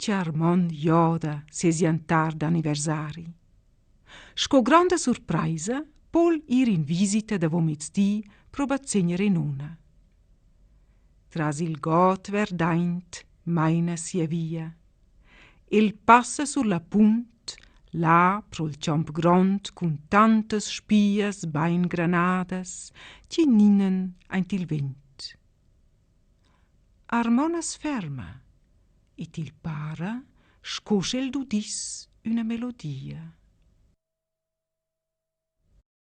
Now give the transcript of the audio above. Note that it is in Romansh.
cha Armon gioda seis jantar d'anniversari. Sco gronda surpraisa po'l ir in visita davomezdi pro bazegner e nona. Tras il god verdaint maina sia via. El passa sur la punt, là pro'l chomp grond cun tantas spias bain granadas chi ninan aint il vent. Armon as ferma e til para sco sch'el dudiss üna melodia.